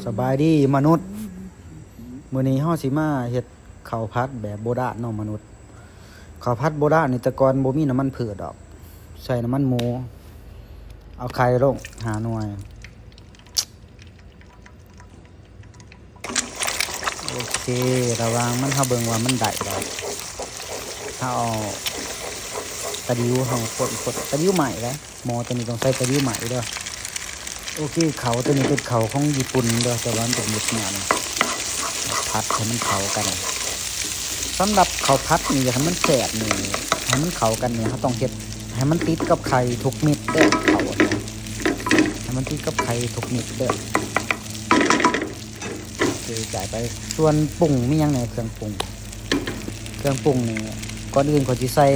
ສະບາຍດີມະນຸດ, ມື້ນີ້ເຮົາຊິມາເຮັດເຂົ້າຜັດແບບໂບລານເນາະມະນຸດ. ເຂົ້າຜັດໂບລານນີ້ແຕ່ກ່ອນບໍ່ມີນ້ຳມັນພືດດອກ, ໃສ່ນ້ຳມັນໝູ, ເອົາໄຂ່ລົງຫ້າໜ່ວຍ. ໂອເຄ, ລະຫວ່າງມັນ ເຮົາເບິ່ງວ່າມັນໄດ້ແລ້ວ ເຮົາເອົາຕະຫຼິວ ເຮົາຄົນໆ ຕະຫຼິວໄມ້ເດ້. ໝໍ້ໂຕນີ້ຕ້ອງໃຊ້ຕະຫຼິວໄມ້ເດີ. ໂອເຄ, ເຂົ້າໂຕນີ້ເປັນເຂົ້າຂອງຍີ່ປຸ່ນເດີ, ແຕ່ວ່າມັນເປັນເມັດມານີ້ ຜັດໃຫ້ມັນເຂົ້າກັນ. ສຳລັບເຂົ້າຜັດນີ້ ຢາກໃຫ້ມັນແຊບນີ້ ໃຫ້ມັນເຂົ້າກັນນີ້ ເຮົາຕ້ອງເຮັດໃຫ້ມັນຕິດກັບໄຂ່ທຸກເມັດເດີ, ເຂົ້ານະ ໃຫ້ມັນຕິດກັບໄຂ່ທຸກເມັດເດີ. ໂອເຄ, ຈ່າຍໄປ. ສ່ວນປຸງມີຫຍັງແດ່? ເຄື່ອງປຸງ, ເຄື່ອງປຸງນີ້ ກ່ອນອື່ນຂ້ອຍຊິໃສ່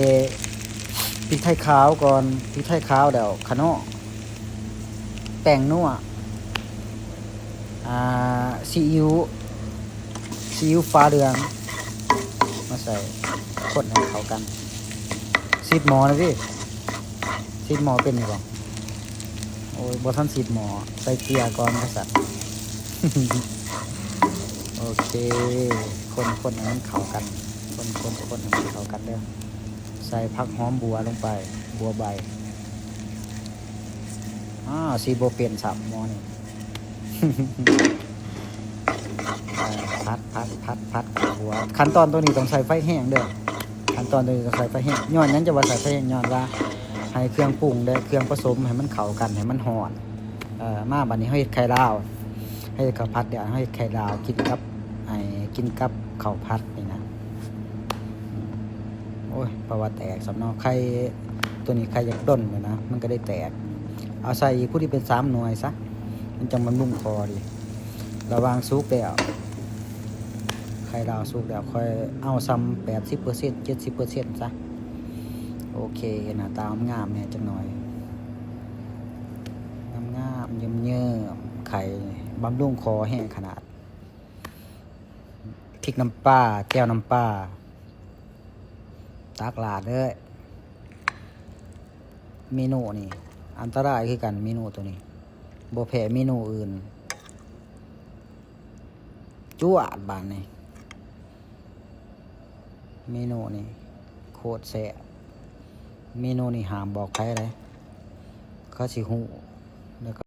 ພິກໄທຂາວກ່ອນ, ພິກໄທຂາວ ແລ້ວຂະນໍ, ແປ້ງນົວ, ອ່າ ຊີອິ້ວ, ຊີອິ້ວຟ້າເຫຼືອງ ມາໃສ່, ຄົນໃຫ້ເຂົ້າກັນ. ສີດໝໍ້ນະຕິ, ສີດໝໍ້ເປັນຢູ່ບໍ່? ໂອ້ຍ ບໍ່ທັນສີດໝໍ້, ໃສ່ເກືອກ່ອນວ່າຊັ້ນ. ໂອເຄ, ຄົນໆ ໃຫ້ມັນເຂົ້າກັນ, ຄົນໆໆ ໃຫ້ມັນເຂົ້າກັນເດີ. ໃສ່ຜັກຫອມບົ່ວລົງໄປ, ບົ່ວໃບ. ອ້າວ ຊິບໍ່ເປັນຊ້ຳໝໍ້ນີ້. ເອີ ຜັດໆໆໆ ຂົ້ວ. ຂັ້ນຕອນໂຕນີ້ຕ້ອງໃຊ້ໄຟແຮງເດີ, ຂັ້ນຕອນໂຕນີ້ຕ້ອງໃຊ້ໄຟແຮງ. ຍ້ອນຫຍັງຈະວ່າໃຊ້ໄຟແຮງ? ຍ້ອນວ່າໃຫ້ເຄື່ອງປຸງ ແລະ ເຄື່ອງປະສົມໃຫ້ມັນເຂົ້າກັນ, ໃຫ້ມັນຮ້ອນ. ເອີ ມາບາດນີ້ເຮົາເຮັດໄຂ່ລາວ, ເຮົາເຮັດເຂົ້າຜັດແລ້ວ ເຮົາເຮັດໄຂ່ລາວກິນກັບ ໄອ້ ກິນກັບເຂົ້າຜັດນີ້ນະ. ໂອ້ຍ ປະຫວັດແຕກຊ້ຳເນາະ. ໄຂ່ໂຕນີ້ໄຂ່ຢາກດົນຢູ່ນະ, ມັນກໍໄດ້ແຕກ. ເອົາໃສ່ອີກ ຜູ້ທີ່ເປັນສາມໜ່ວຍຊະ, ມັນຈັ່ງບຳລຸງຄໍດີ. ລະຫວ່າງສຸກແລ້ວ, ໄຂ່ລາວສຸກແລ້ວ ຂ້ອຍເອົາຊ່ຳແປດສິບເປີເຊັນ ເຈັດສິບເປີເຊັນຊະ. ໂອເຄ, ເຫັນໜ້າຕາງາມແດ່ຈັກໜ່ອຍ, ງາມໆ ເຍິ້ມໆ. ໄຂ່ບຳລຸງຄໍແຮງຂະໜາດ. ພິກນ້ຳປາ, ແຈ່ວນ້ຳປາ, ຕັກລາດເລີຍ. ເມນູນີ້ອັນຕະລາຍຄືກັນ, ເມນູໂຕນີ້ບໍ່ແພ້ເມນູອື່ນ. ຈວດບາດນີ້, ເມນູນີ້ໂຄດແຊບ. ເມນູນີ້ຫ້າມບອກໃຜເດ້, ເຂົາຊິຮູ້